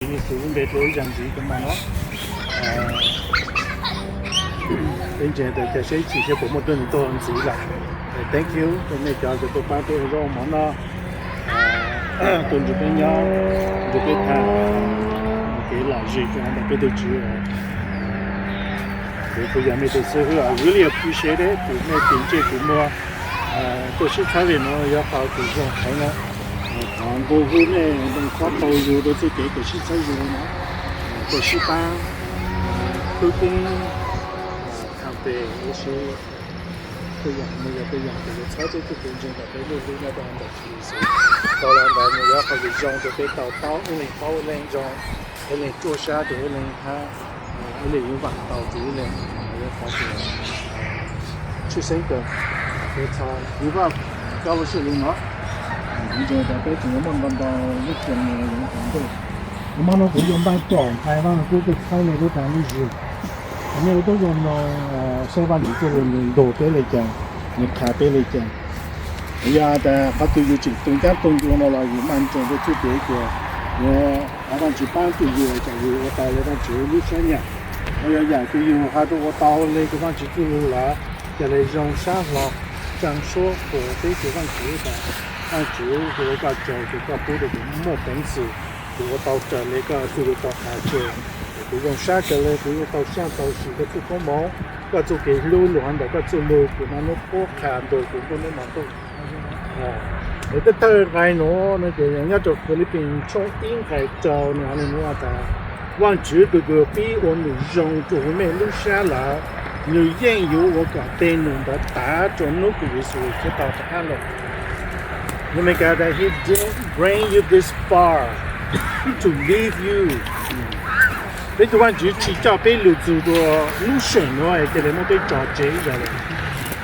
Yexus lub npe rau ib zaug ntxiv rau mas no. Peb ntseeg tias cas seb ib chim seb puas muaj tuab neeg tuaj ntxiv lawm. Thank you rau nej cov uas tuaj pab peb ua zaub ua mov noj, tuaj nrog peb nyob, nrog peb tham kev lom zem rau ntawm peb tus Tswv. Kuv kuj yog mej tus xib hwb, I really appreciate it, tus mej tis ntsej tus muag tuaj sib txhawb li no yog qhov kuv zoo heev na. Thov nqua hu mej txhob tau yug rau txuj kev kws sib txhawb yug no, tuaj sib pab, khwb koob, tham pem ua si, tej yam no yog tej yam kws yuav txhawb peb txuj kev ntseeg kom peb luj lub nyob rau ntawm Tswv Yexus. Tau los ntawd nws yog qhov kws zoo rau peb tau paub ib leeg paub ib leeg zoo, ib leeg ruaj sab rau ib leeg hab, ib leeg yuav vaam tau rau ib leeg. Yog qhov kws tshwj xeeb kawg, peb txhob give up, coj lub sij hawm li no. Ntseeg tas peb tseem yuav muaj ntau ntau lub xyoo no yuav ua ntej. Hmo no kuv yuav npaj pom hais Vaaj Lug Kub tuaj txhawb nej lub dag lub zug. Nej ua tub zoo no saib Vaajtswv txuj lug nws ntuas peb le caag, nws qha peb le caag. Yog tas qhov twg yus tseem tu ncaj tu ncua no los yus maj nroos rau txuj kev tias yog Vaajtswv paab tug yug kom yus ua tau le Vaajtswv lub sab nyam. Yog yam kws yus has rua ua tau le kws Vaajtswv txuj lug lawm, ca le zoo sab hlo, tsaa suab qhuas peb rua Vaajtswv tas Vaajtswv, kuv ua koj tsaug kws koj pub rua kuv muaj peev xwm kws ua tau raws le koj txuj lug tau qha tseg. Kuv zoo sab kawg le kuv yuav tau saib tau sim koj txuj koob moov, koj txuj kev hlub lug hov ntawm koj txuj lug kws naj nub qhuab qha ntuas kuv ntuj nub no ntuj. Tej thawj nqai nuav no ces nyob rau Philippines tshooj ib nqai rau nws has le nuav tas, Vaajtswv tus kws pib ua num zoo rua huv mej lub sab lawm, nws yeej yuav ua kom tej num ntawd tav rua nub kws Yexus Khetos rov qaab los. Yog Amelikas tas, He didn't bring you this far to leave you. Peb tug Vaajtswv tsi coj peb lug txug rua lub seem nuav es ca le muab peb tso tseg ib zaug le.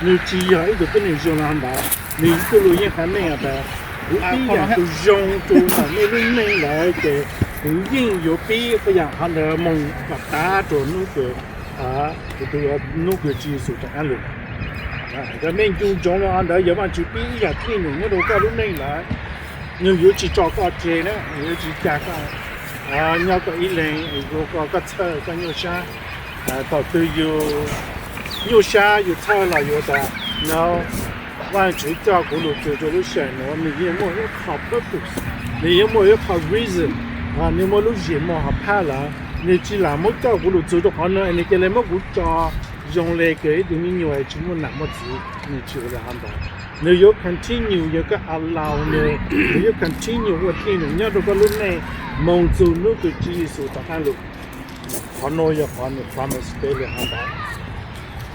Nws tsi yog ib tug tuab neeg zoo le hov ntawd, nws txuj lug yeej has meej tas, kuv pib yaam kws zoo rua ntawm mej lub neej lawm ces kuv yeej yuav pib yaam hov ntawd moog kom tav rua nub kws, kuv tug, nub kws Tswv Yexus rov qaab lug. Yog mej ncu ntsoov le hov ntawd, yog Vaajtswv pib ib yaam dlej num nyob rua koj lub neej lawm, nws yuav tsi tso koj tseg na, nws yuav tsi ca koj, nyob koj ib leeg, yuav koj, koj txhawj koj nyuaj sab. Thaum twg yus nyuaj sab yus txhawj los yuav tas, no, Vaajtswv coj kuv lug txug rua lub seem nuav, nws yeej muaj ib qho purpose, nws yeej muaj ib qho reason, nws muaj lub ntsiab moog hov phaj lawm, nws tsi lam muab coj kuv lug txug rua qhov nuav es nws ca le muab kuv tso zoo le kws ib tug me nyuam tsi muaj nam muaj txiv, nws tsi ua le hov ntawd. Nws yuav continue, yog koj allow nws, nws yuav continue ua dlej num nyob rua koj lub neej moog txug nub kws Tswv Yexus rov qaab lug. Qhov nuav yog qhov nws promise peb le hov ntawd.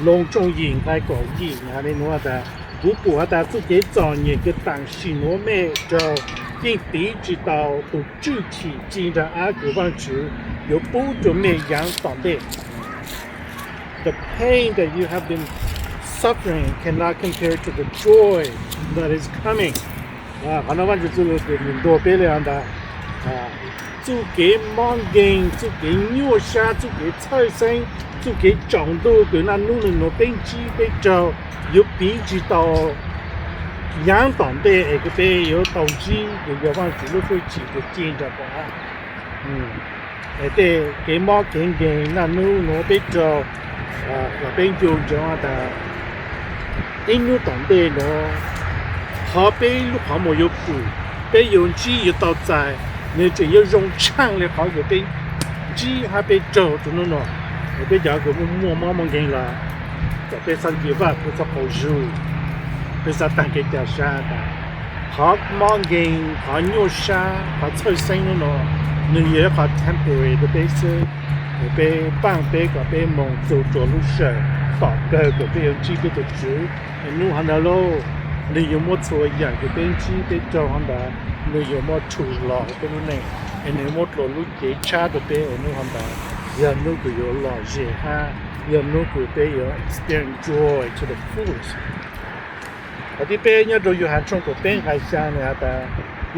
Loos tshooj yim nqai kaum yim has le nuav tas, kuv pum has tas txuj kev txom nyem kws tam sim nuav mej raug yeej tiv tsi tau tug tswj chim ci ntawm ab kws Vaajtswv yuav pub rua mej yaav tom ntej. The pain that you have been suffering cannot compare to the joy that is coming. Qhov no Vaajtswv txuj lug kws nws ntuas peb le hov ntawd. Txuj kev mob nkeeg, txuj kev nyuaj sab, txuj kev txhawj xeeb, txuj kev tsaus ntuj kws naj nub nwg nuav peb ntsib peb raug yuav piv tsi tau yaav tom ntej es kws peb yuav tau ntsib kws yog Vaajtswv lub hwj chim kws ci ntawm ab. Es tej kev mob kev nkeeg naj nub nuav peb raug, los peb ncu ntsoov tas ib nub tom ntej nuav, qhov peb lub qhov muag yuav pum, peb yuav ntsib yuav tau txais, nwg tseem yuav zoo tshaaj le qhov kws peb ntsib hab peb raug rua nub nuav. Peb cov kws muaj mob muaj nkeeg los kom peb txhob nci vaj, peb txhob qaug zug, peb txhob taag kev ca sab tas. Qhov mob nkeeg, qhov nyuaj sab, qhov txhawj xeeb nub nuav, nwg yog ib qho temporary rua peb xwb. Peb paaj peb kom peb moog txug rua lub sij hawm tom kawg kws peb yuav ntsib peb tug Tswv. Es nub hov ntawd lauj, nwg yuav muab txhua yaam kws peb ntsib peb raug hov ntawd, nwg yuav muab rhu los peb lub neej, es nwg muab dlua lub cev tshab rua peb es nub hov ntawd yog nub kws yuav lom zem hab yog nub kws peb yuav experience joy to the fullest. Qhov thib peb nyob rua Yauhas tshooj kaum peb nqai xyaa nwg has tas,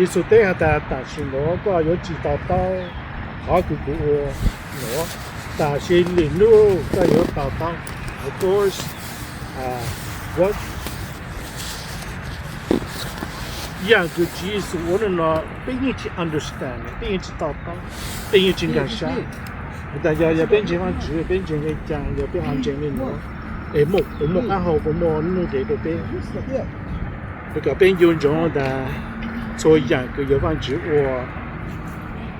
Yexus teb has tas, tam sim nuav koj yuav tsi to taub qhov kws kuv ua nuav, tam sis lwm nub koj yuav to taub. Of course, yaam kws Tswv Yexus ua nub nuav peb yeej tsi understand, peb yeej tsi to taub. Peb yeej tsis nkag siab. Tas yog, yog peb ntseeg Vaajtswv, peb ntseeg le caag, yog peb ho ntseeg le nuav, es puas muaj qaab hau, puas muaj nuj nqes rua peb? Es kom peb nco ntsoov tas txhua yaam kws yog Vaajtswv ua,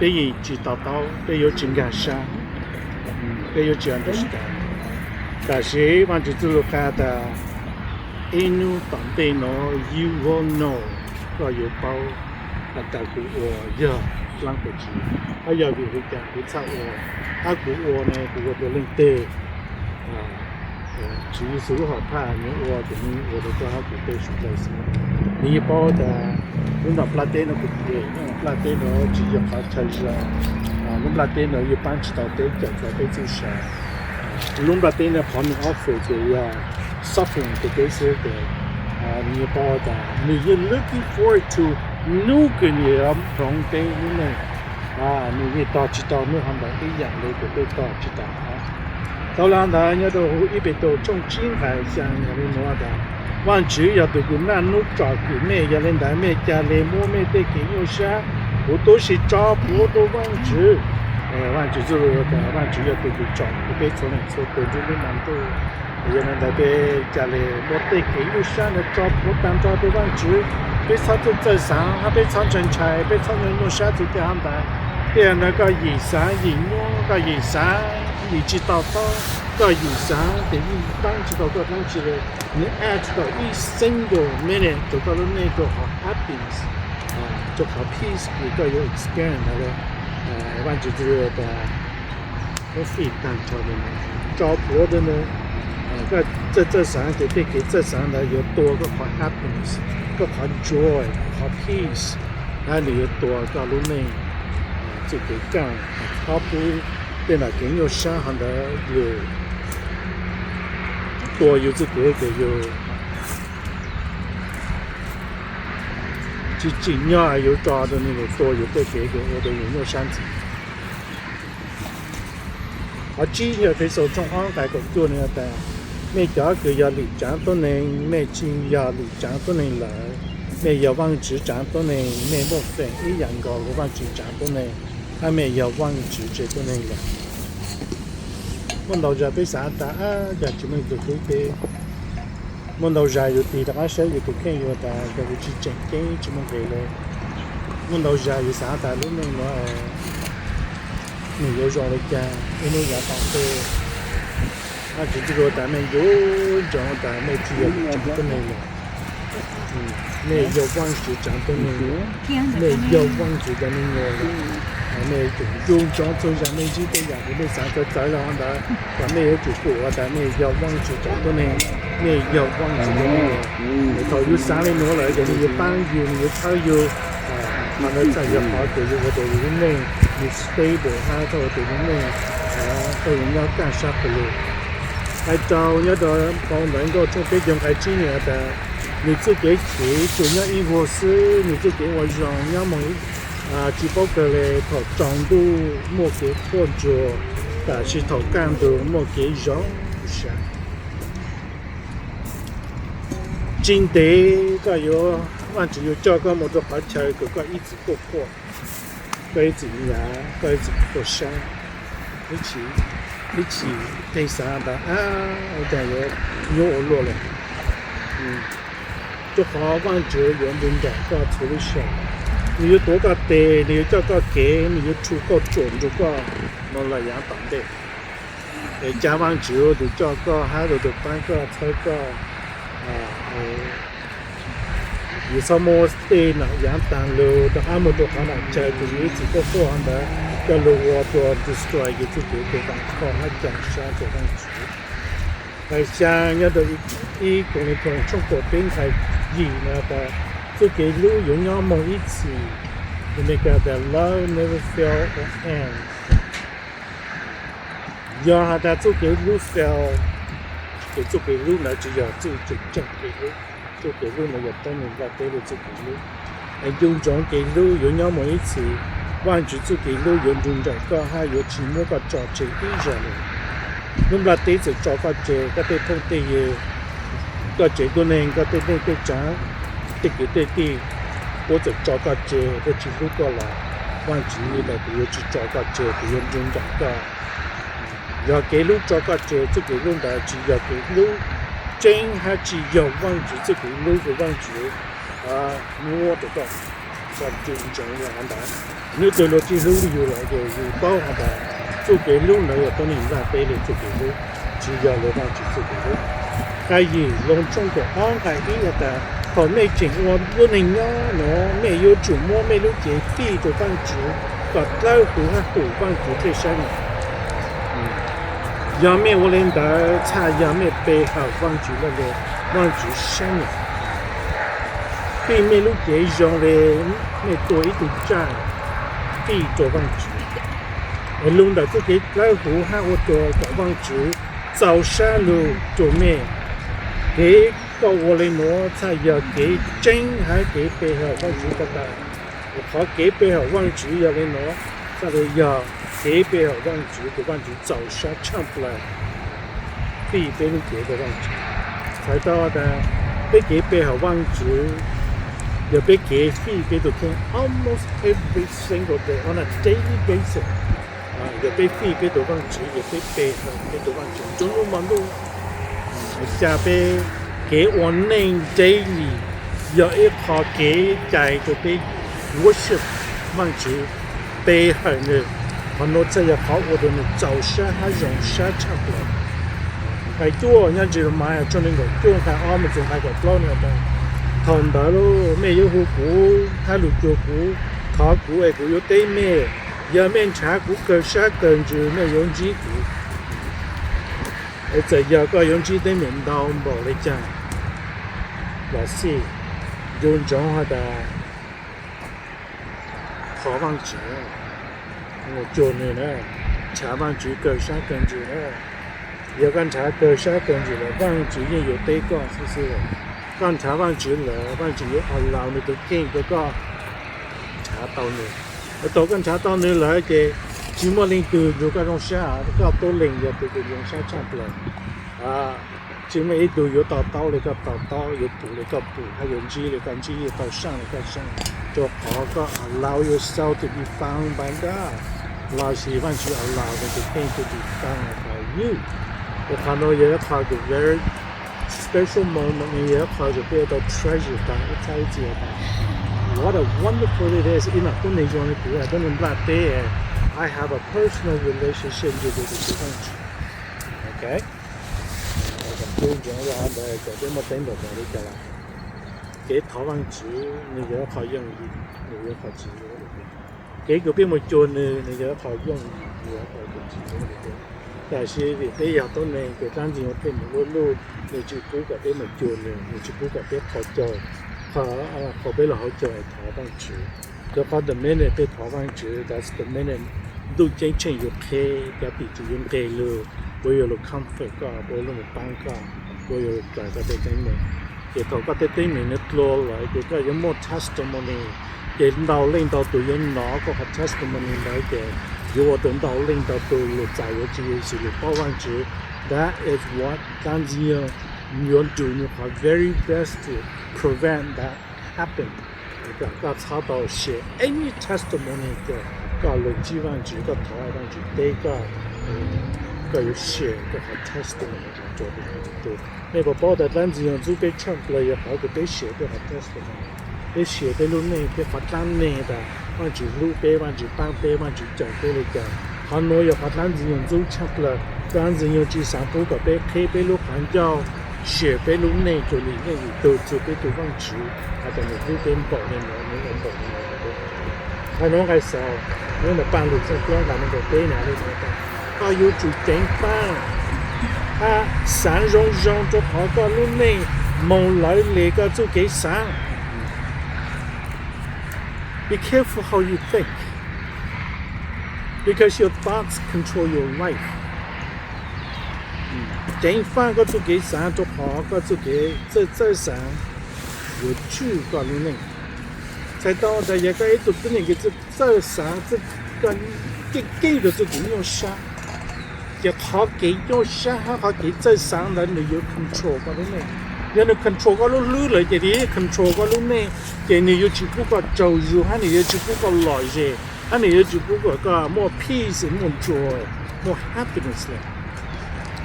peb yeej tsis to taub, peb yuav tsis nkag siab, peb yuav tsis understand. Tab sis Vaajtswv txuj lug qha tas ib nub tom ntej nuav you will know, koj yuav paub has tas kuv ua yog dlaab puas tsi, hab yog vim le caag kuv txhaj ua, hab kuv ua ne kuv ua rua leej twg. Tswv Yexus lub hom phaj nwg ua tas nwg ua rua koj hab kuv tej suav dlawg xwb. Nwg yeej paub tas lub nram nplaj teb nuav kuv, lub nram nplaj teb nuav tsis yog qhov chaw zoo, lub nplaj teb nuav yeej paab tsis tau peb, cawm tau peb txuj sa. Lub nplaj teb nuav qhov nwg offer ces yog suffering rua peb xwb ces nwg yeej paub tas nwg yeej looking forward to nub kws nwg yuav hloov peb lub neej. Nwg yeej tog tsis tau nub hov ntawd ib yaam le kws peb tog tsis tau hov. Tau le ntawd nyob rau huv ib Petus tshooj tsib nqai xyaa le nuav tas, Vaajtswv yog tug kws naj nub tsom kwm mej, yog le ntawd mej ca le muab mej tej kev nyuaj sab huv tub si tso plhuav rua Vaajtswv. Vaajtswv txuj lug tas Vaajtswv yog tug kws tsom kwm peb txhua leej txhua tug nruab nub nua ntuj. Yog le ntawd peb ca le muab tej kev nyuaj sab nuav tso plhuav taag nrho rua Vaajtswv. Peb txhob txawj txawj xaav hab peb txhob ntshai ntshai, peb txhob nyuaj nyuaj sab txug tej hov ntawd. Tej nuav koj yim xaav yim nyuaj, koj yim xaav yim tsis to taub, koj yim xaav tes yeej paab tsis tau koj dlaab tsi le. Nwg add tsis tau ib single minute rua koj lub neej rua qhov happiness, rua qhov peace kws koj yuav experience ntawd le. Vaajtswv txuj lug tas muab fij taag nrho le nuav, tso plhuav rua nwg. Koj txawj txawj xaav ces tej kev txawj xaav ntawd yuav tua koj qhov happiness, koj qhov joy, koj qhov peace, hab nwg yuav tua koj lub neej txuj kev kaaj, hab pub tej nam kev nyuaj sab hov ntawd yug tua yug txuj kev kws yug tsis tsim nyog yuav tso rua nwg tua yug tej kev kws ua rua yug nyuaj sab ntxiv. Qhov tsib yog Efexus tshooj ob nqai kaum cuaj nuav tas, mej cov kws yog lwm tsaav tuab neeg, mej tsi yog lwm tsaav tuab neeg lawm, mej yog Vaajtswv tsaav tuab neeg, mej muaj feem ib yaam nkaus le Vaajtswv tsaav tuab neeg, hab mej yog Vaajtswv tsaav tuab neeg lawm. Muaj ntau zag peb xaav tas, ab, yog tsis muaj leej twg hlub peb. Muaj ntau zag yug tig rov qab saib yug tus kheej yug tas yog kuv tsis tseem ceeb tsis muaj nqis le. Muaj ntau zag yug xaav tas lub neej nuav nwg yuav zoo le caag ib nub yaav tom ntej. Vaajtswv txuj lug tas mej nco ntsoov tas mej tsi yog lwm tsaav tuab neeg lawm. Mej yog Vaajtswv tsaav tuab neeg lawm. Mej yog Vaajtswv cov me nyuam lawm. Mej tsum nco ntsoov txhua yam, mej ntsib tej yam kws mej xaav txawv txawv le hov ntawd, kom mej yuav tsum pum tas mej yog Vaajtswv tsaav tuab neeg, mej yog Vaajtswv cov me nyuam. Thaum yug xaav le nuav lawm ces nwg yuav paab yug, nwg yuav txhawb yug. Hov ntawd txhaj yog qhov kws yuav ua rua yug lub neej yug stable hab txhaj ua rua yug lub neej koj yuav nyob kaaj sab qhov lug. Hais rau nyob rau phau Ntawv Nkauj tshooj peb caug nqai tsib nwg tas, nwg txuj kev chim tsuas nyob ib vuag xwb, nwg txuj kev ua zoo nyob moog tsi paub kawg le. Thaum tsaus ntuj muaj kev quaj ntsuag, tab sis thaum kaj ntug muaj kev zoo sab. Tsis ntev koj yuav, Vaajtswv yuav coj koj moog rua qhov chaw kws koj ib txwm quaj quaj, koj ib txwm nyav, koj ib txwm quaj sab, ib txwm, ib txwm tej xaav tas, ab, ua caag yuav nyuaj ua luaj le. Rua qhov Vaajtswv yuav nrug nraim koj txhua lub sij hawm. Nwg yuav tuav koj tes, nwg yuav coj koj kev, nwg yuav tshu koj tsuam nrug koj moog lug yaav tom ntej. Es ca Vaajtswv ua tug coj koj hab ua tug paab koj txhawb koj. Yug txhob muab tej nam yaav taag lug rov qab moog rua qhov nam chaw kws yug ib txwm quaj quaj hov ntawd coj lug ua rua destroy yug txuj kev kawm vaam khoj hab ca sab rua Vaajtswv. Nqai xyaa nyob rau ib Koos Lis Thoo tshooj kaum peb nqai yim nuav tas, txuj kev hlub yuav nyob moog ib txhis. Amelikas tas, love never fail or end. Yog has tas txuj kev hlub fail, ces txuj kev hlub ntawd tsi yog txuj tseem tseem kev hlub. Txuj kev hlub ntawd yog teeb meem nplaj teb le txuj kev hlub. Es nco ntsoov kev hlub yuav nyob moog ib txhis. Vaajtswv txuj kev hlub yuav nrug nraim koj hab yuav tsi muab koj tso tseg ib zaug le. Lub nplaj teb txawm tso koj tseg, koj tej phooj tej ywg, koj tsev tuab neeg, koj tej neej tej tsaav, tej kwv tej tij, puab txawm tso koj tseg, puab tsi hlub koj los, Vaajtswv tas kuv yuav tsi tso koj tseg, kuv yuav nrug nraim koj. Yog kev hlub tso koj tseg, txuj kev hlub ntawd tsi yog kev hlub tseeb hab tsi yog Vaajtswv txuj kev hlub kws Vaajtswv muab rua koj. Koj tsi ntseeg le hov ntawd, nwb tug luag tsi hlub le yug lawm ces yug paub has tas txuj kev hlub ntawd yog tuab neeg nplaj teb le txuj kev hlub, tsi yog le Vaajtswv txuj kev hlub. Qai yim Loos tshooj kaum ob nqai ib has tas, thaum mej tseem ua lub neej nyob nuav mej yuav tsum muab mej lub cev fij rua Vaajtswv kom dlawb huv hab hum Vaajtswv tej sab nyam. Yog mej ua le ntawd txhaj yog mej pe hawm Vaajtswv lawm le Vaajtswv sab nyam. Fij mej lub cev zoo le mej tua ib tug tsaj fij rua Vaajtswv. Es lug ntawm txuj kev dlawb huv hab ua rua kom Vaajtswv txaus sab lug rua mej. Kev koj ua le nuav txhaj yog kev tseeb hab kev pe hawm Vaajtswv ko tas. Qhov kev pe hawm Vaajtswv yog le nuav, txhaj le yog kev pe hawm Vaajtswv kws Vaajtswv txaus sab tshaaj plawg fij peb lub cev rua Vaajtswv. Txhais tau tas peb kev pe hawm Vaajtswv yog peb kev fij peb tug kheej almost every single day on a daily basis. Yog peb fij peb tug Vaajtswv, yog peb pe hawm peb tug Vaajtswv nruab nub mo ntuj. Ca peb kev ua neej daily yog ib qho kev cai rua peb worship Vaajtswv, pe hawm nwg. Qhov nuav txhaj yog qhov ua rua nwg txaus sab hab zoo sab tshaaj plawg. Nqai cuaj nyob Jeremiah tshooj nees nkaum cuaj nqai ob moog txug nqai kaum plaub nws tas, thaum ntawd mej yuav hu kuv hab lug cuag kuv, thov kuv es kuv yuav teb mej. Yog mej nrhav kuv kawg sab kawg ntsws mej yuav ntsib kuv. Es txawm yog koj yuav ntsib teeb meem ntau npaum le caag los xij, nco ntsoov has tas thov Vaajtswv, mus cuag nwg na, nrhav Vaajtswv kawg sab kawg ntsws na. Yog koj nrhav kawg sab kawg ntsws lawm Vaajtswv yeej yuav teb koj xwb xwb. Koj nrhav Vaajtswv lawm Vaajtswv yuav allow nwg tug kheej rua koj nrhav tau nwg. Thaum koj nrhav tau nwg lawm ces tsi muaj leej twg nrug koj zoo sab, koj tuab leeg yog tug kws zoo sab tshaaj plawg. Tsi muaj ib tug yuav to taub le koj to taub, yuav pum le koj pum, hab yuav ntsib le koj ntsib, yuav tau saaj le koj saaj, rua qhov koj allow yourself to be found by God. Lossis Vaajtswv allow nwg tug kheej to be found by you. Es qhov nuav yog ib qho kws very special moment, yog ib qho kws peb yuav tau treasure tas ib txhab ib txhis tas, what a wonderful it is, ib maam tuab neeg zoo le kuv, tuab neeg nplaj teb, I have a personal relationship with Vaajtswv. Ok, ntawd cov peb muaj teeb npaum li cas lawm. Kev thov Vaajtswv nwg yog ib qho yooj yim, nwg yog ib qho tsis zoo. Kev kws peb mus cuag nwg, nwg yog ib qho yooj yim, nwg yog ib qho kws tsis zoo. Tab sis vim peb yog tuab neeg ces dlaab ntxwg nyoog pheej mus ua luj, nwg tsis pub kom peb mus cuag nwg, nwg tsis pub kom peb qhov caug, qhov, qhov peb lug hauv caug es thov Vaajtswv. Rua qhov the minute peb thov Vaajtswv, that's the minute ntuj ceeb tsheej yuav qheb, cov tim tswv yuav nqeg lug, puab yuav lug comfort koj, puab yuav lug paab koj, puab yuav lug plawg koj tej teeb meem. Ces thaum koj tej teeb meem nwg dlua lawm ces koj yuav muaj testimony, ces ntau leej ntau tug yuav nov koj qhov testimony ntawd ces yuav ua rua ntau leej ntau tug lug txais yuav tswv Yexus lug paub Vaajtswv. That is what dlaab ntxwg nyoog yuav do nwg qhov very best to prevent that happen. Koj txhob tau share any testimony kws koj lug ntsib Vaajtswv, koj thov Vaajtswv teb koj, koj yuav share koj qhov testimony rua tug. Mej puas paub tas dlaab ntxwg nyoog ntxub peb tshaaj plawg yog qhov kws peb share peb qhov testimony, peb share peb lub neej, peb qhov dlaab neeg tas Vaajtswv hlub peb, Vaajtswv paab peb, Vaajtswv cawm peb le caag. Qhov nuav yog qhov dlaab ntxwg nyoog ntxub tshaaj plawg. Dlaab ntxwg nyoog tsi xaav pub kom peb qheb peb lub qhov ncauj, share peb lub neej rua lwm leej lwm tug txug peb tug Vaajtswv has tas nwg hlub peb npaum le nuav, nwg ua npaum le nuav. Nqai nuav nqai xaus, nyob ntawm Paaj Lug tshooj plaub nqai neeg nkaum peb na le nuav tas, koj yuav tsum ceev faj hab xaav zoo zoo rua qhov koj lub neej moog lawv le koj txuj kev xaav. Be careful how you think, because your thoughts control your life. Ceev faj koj txuj kev xaav rua qhov koj txuj kev txawj txawj xaav yuav tswj koj lub neej. Txhais tau tas yog koj ib tug tub neeg kws txawj xaav, koj keej keej rua txuj kev nyuaj sab, ces qhov kev nyuaj sab hab qhov kev txawj xaav ntawd nwg yuav control koj lub neej. Yog nwg control koj lub hlwb lawm ces nwg yeej control koj lub neej, ces nwg yuav tsis pub koj tsaug zug hab nwg yuav tsis pub koj lom zem. Nws yuav tsis pub kom koj muaj peace, muaj joy, muaj happiness lawm.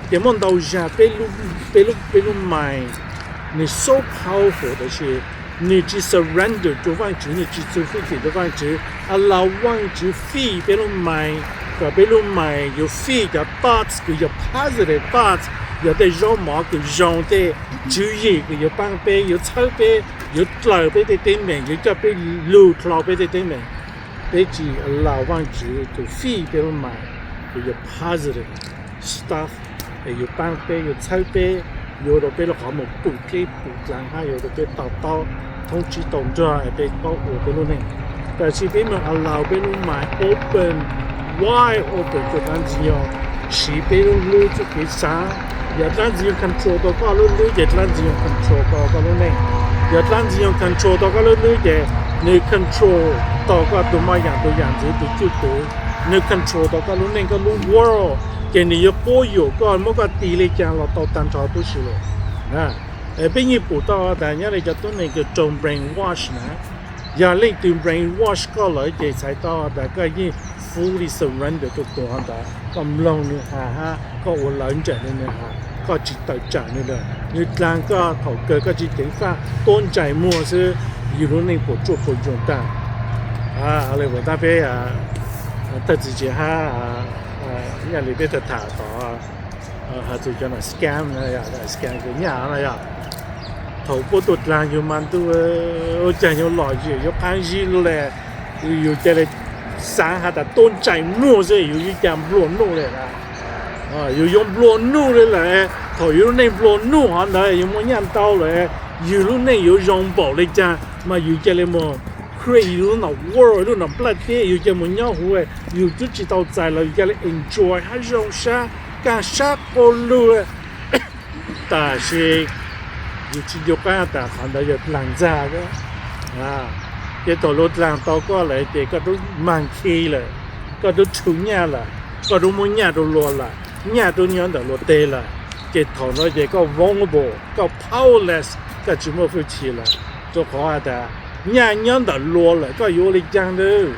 Ces muaj ntau zag peb lub, peb lub, peb lub mind nws so powerful tab sis nws tsis surrender rau Vaajtswv, nws tsis txum fwj chim rau Vaajtswv. Allow Vaajtswv feed peb lub mind, kom peb lub mind yuav feed cov thoughts kws yog positive thoughts, yog tej zaub mov kws zoo, tej tswv yim kws yuav paab peb, yuav txhawb peb, yuav dlaws peb tej teeb meem, yuav coj peb lug dlhau peb tej teeb meem. Peb tsis allow Vaajtswv to feed peb lub mind kws yog positive stuff, es yuav paab peb, yuav txhawb peb, yuav ua rau peb lub qhov muag pum dleb pum dlaag hab yuav ua rau peb to taub thoob tsib tau nrog es peb paub ua peb lub neej. Tab sis peb moog allow peb lub mind open, wide open rau dlaab ntxiv yog siv peb lub hlwb txuj kev xaav. Yog dlaab ntxiv yog control tau koj lub hlwb ces dlaab ntxiv yog control tau koj lub neej. Yog dlaab ntxiv yog control tau koj lub hlwb ces nws control tau koj tus moj yaam tus yaam ntxwv tus cwj pwm, nws control tau koj lub neej koj lub world, ces nws yuav quab yuam koj muab koj tis le caag los tau taag nrho tub si lawm. Peb yeej pum tau tas nyob li cov tuab neeg kws raug brainwash na, yog leej twg brainwash koj lawm ces txhais tau tas koj yeej fully surrender rau tus ntawd, koj mloog nws has hab koj ua lawv nraim li nws has, koj tsis tawm tsam nws lawm, nws dlaag koj thaum kawg koj tsis ceev faj tuab ntsais muag xwb, yug lub neej puas tsuaj puas ntsoog tag. Le tab peb thawj txiv tsis hab, yam li peb tham tham tod, has txug cov scam, scam kws nyaj na yog, thaum puab tuaj dlaag yug mas ntuj, ua caag yuav lom zem yuav qaab zib le, yug ca le xaav has tas tuab ntsais muag xwb yug yuav ca nplua nuj le na. Yug yuav nplua nuj le lawm, thaum yug lub neej nplua nuj hov ntawd yug muaj nyaj ntau lawm, yug lub neej yuav zoo npaum le caag mas yug ca le moog create yug lub nom world, lub nom nplaj teb, yug ca moog nyob huv, yug twb tsis tau txais los yug ca le enjoy hab zoo sab, kaaj sab quas lug. Tab sis yug tsis ncu qaab tas qhov ntawd yog dlaag ntxag. Ces thaum luag dlaag tau koj lawm ces koj rub mag khi lawm, koj rub rhu nyaj lawm, koj rub muab nyaj rau luag lawm, nyaj rub nyob ntawm luag teg lawm. Ces thaum no ces koj vulnerable, koj powerless, koj tsis muaj hwj chim lawm. Rau qhov has tas nyaj nyob ntawm luag lawm koj yuav ua le caag ntag.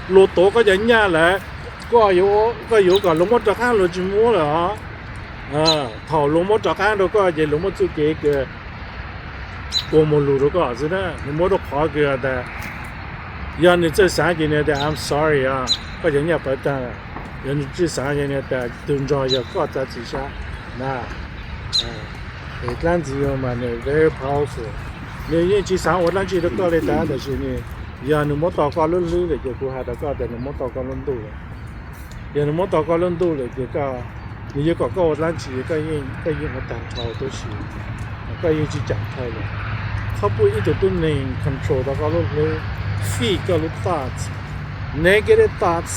Luag tuav koj cov nyaj lawm, koj yuav kom luag muab rov qaab, luag tsis muab lawm os. Thaum luag muab rov qaab rau koj ces luag muab txuj kev kws kua muag lug rau koj xwb na, luag muab rau qhov kws has tas, yog nws txawj xaav ces nws tas I'm sorry, koj cov nyaj pawv taag. Yog nws tsis xaav ces nws tas tug nrog yog koj txav txim sab na. Es dlaab ntxiv yog mas nws very powerful, nws yeej tsis xaav ua dlaab tsi rau koj le tas, tab sis nws, yog nws muab tau koj lub hlwb lawm ces kuv has rau koj tas nws muab tau koj lub ntuj lawm. Yog nws muab tau koj lub ntuj lawm ces nws yuav kom koj ua dlaab tsi koj yeej ua taag nrho tub si, koj yeej tsis caam dhau lawm. Txhob pub ib tug tuab neeg control tau koj lub hlwb, feed koj lub thoughts, negative thoughts,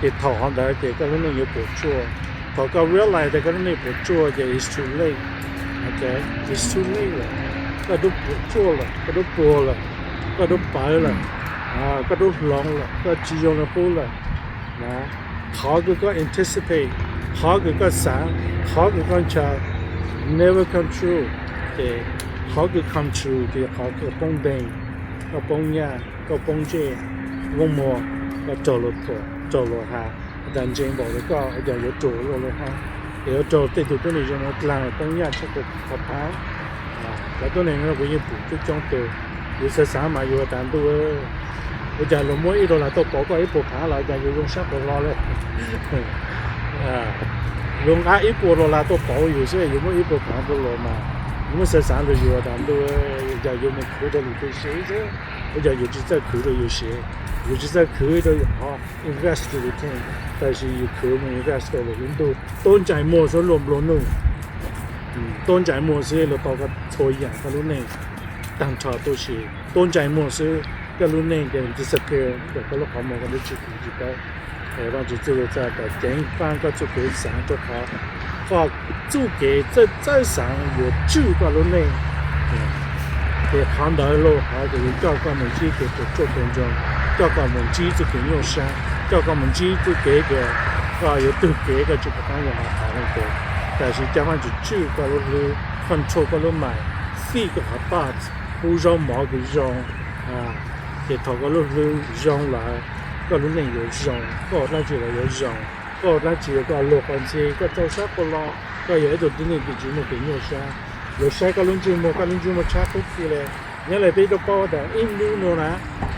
ces thaum hov ntawd ces koj lub neej yuav puas tsuaj. Thaum koj realize tas koj lub neej puas tsuaj ces it's too late. It's too late lawm. Koj rub puas tsuaj lawm, koj rub puag lawm, koj rub pawv lawm, koj rub hloov lawm, koj tsis zoo li qub lawm. Qhov kws koj anticipate, qhov kws koj xaav, qhov kws koj ntshaw never come true. Ces qhov kws come true ces qhov koj poob nteeg, koj poob nyaj, koj poob ntsej, poob muag, koj raug luag thuam, raug luag has, has tas ntseeg npaum li koj ua cas yuav raug luag hab, es yuav raug tej tug tuab neeg zoo ua dlaag poob nyaj tshaj qhov phaav. Cov tuab neeg no kuv yeej pum coob coob tug, yus xav xaav mas yus has tas ntuj, ua cas luag muab ib dollar tuaj pauv koj ib puas phaav los cas yus zoo sab quas hlo le. Luag nqa ib puas dollar tuaj pauv yus xwb yus muab ib puas phaav rau luag mas, yus muab xav xaav rau yus has tas ntuj, ua cas yus mus khwv rau lwm tus siv xwb, ua cas yus tsis txawj khwv rau yus siv, yus tsis txawj khwv rau yus qhov invest rau yus theej, tab sis yus khwv mus invest rau lwm lub ntuj. Tuab ntsais muag xwb luag nplua nuj, tuab ntsais muag xwb luag tau koj txhua yaam koj lub neej taag nrho tub si. Tuab ntsais muag xwb koj lub neej ces disappear ntawm koj lub qhov muag, koj lub tsis khwv tsis paub. Vaajtswv txuj lug txhais tas ceev faj koj txuj kev xaav rau qhov koj txuj kev txawj txawj xaav yuav tswj koj lub neej. Ces qhov ntawd lauj qhov kws yuav coj koj mus ntsib kev puas tsuaj puas ntsoog, coj koj mus ntsib txuj kev nyuaj sab, coj koj mus ntsib txuj kev kws koj yuav tug kev koj tsis pum qaab yog hov qhov leej twg. Tab sis ca Vaajtswv tswj koj lub hlwb, control koj lub mind, feed koj qhov thoughts, pub zaub mov kws zoo. Ces thaum koj lub hlwb zoo lawm, koj lub neej yuav zoo, koj ua dlaab tsi los yuav zoo, koj ua dlaab tsi koj luag qhov ntxhi, koj txaus sab quas los, koj yog ib tug tib neeg tsis muaj kev nyuaj sab. Luag saib koj lub ntsej muag, koj lub ntsej muag tshab qub kiag le. Nyob li peb tau paub tas ib hnub no na,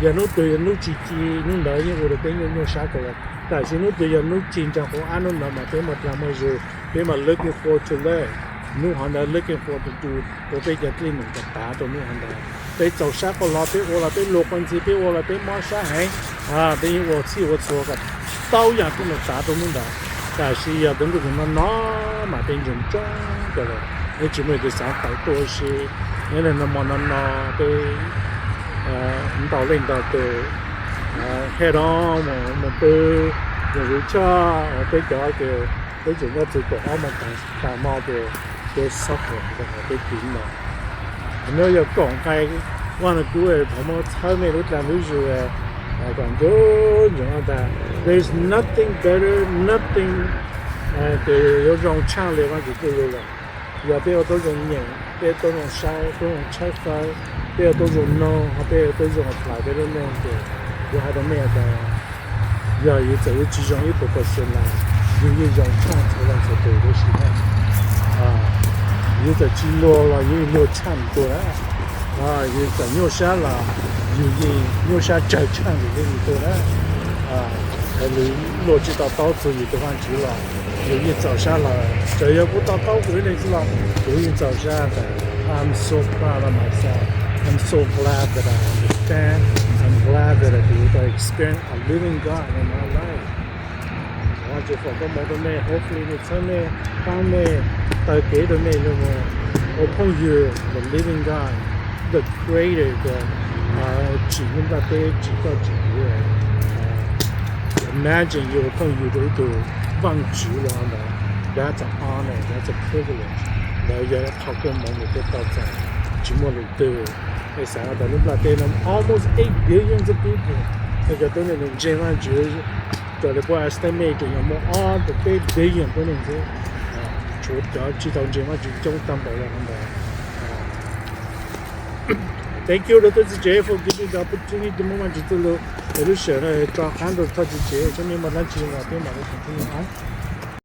yog hnub twg yog hnub tsis ci, hnub ntawd yeej ua rau peb nyuaj nyuaj sab kawg. Tam sis hnub twg yog hnub ci ntsoog quav ab, hnub ntawd mas peb muaj dlaag muaj zug, peb mas looking forward to that. Hnub hov ntawd looking forward to, ua peb cov dlej num kom tav rau hnub hov ntawd. Peb txaus sab quas los, peb ua los peb luag qhov ntxhi, peb ua los peb mob sab heev, peb yeej ua txhij ua txhua kom tau yaam dlej num tav rau hnub ntawd. Tam sis yog tus ntuj tseem no no mas peb ntsoog ntsoog kawg lawm, yeej tsis muaj leej twg xaav tawm tuaj ua si. Nyob li no mo no no peb ntau leej ntau tus head on mus pw, mus zov choj, peb cov ces peb tseem nyob txug kaum ob moos taag hmo ces peb suffer rau qhov peb tiv no. Nyob yog koom nqai Vaaj Naj Kub thov muab txhawb mej lub dlaag lub zug kom nco ntsoov tas there is nothing better, nothing ces yuav zoo tshaaj le Vaajtswv txuj lug lawm. Yog peb ua tau zoo nyeem, peb tau zoo saib, tau zoo tshawb fawb, peb ua tau zoo noog, ho peb ua tau zoo apply peb lub neej ces kuv has rau mej tas yog yus txawm yuav tsis zoo ib puas percent los yus yeej zoo tshaaj txhua leej txhua tus huv si na. Yus txawm tsis luag los yus yeej luag tshaaj nws tuaj na. Yus txawm nyuaj sab los yus yeej nyuaj sab tsawg tshaaj nws tuaj na. Luag tsis to taub txug yus tus Vaajtswv los yus yeej txaus sab lawm. Txawm yog kuv to taub kuv ib leeg xwb los kuv yeej txaus sab tas I'm so proud of myself. I'm so glad that I understand. I'm glad that I do experience a living God in my life. Vaajtswv foom koob moov rau mej, hopefully nws txhawb mej, paab mej, taw kev rau mej lug ua phooj ywg the living God, the creator, the tsim nplaj teb, tsim koj tsim kuv. Imagine yus ua phooj ywg rau ib tug Vaajtswv lug ntawd, that's an honor, that's a privilege. Ntawd yog qhov koob moov uas peb tau txais tsis muaj leej twg. Peb xaav tas lub nplaj teb no almost eight billions of people, cov tuab neeg ntseeg Vaajtswv raws li puab estimate tseem yuav muaj ob rau peb billion tuab neeg xwb. Tshuav cov tsis tau ntseeg Vaajtswv coob tag npaum li ntawd. Thank you rau tub txiv tsev for giving the opportunity to move Vaajtswv txuj lug es lub sij hawm no tso qaab rau tub txiv tsev, txhob mej muaj dlaab tsi los peb mam li continue.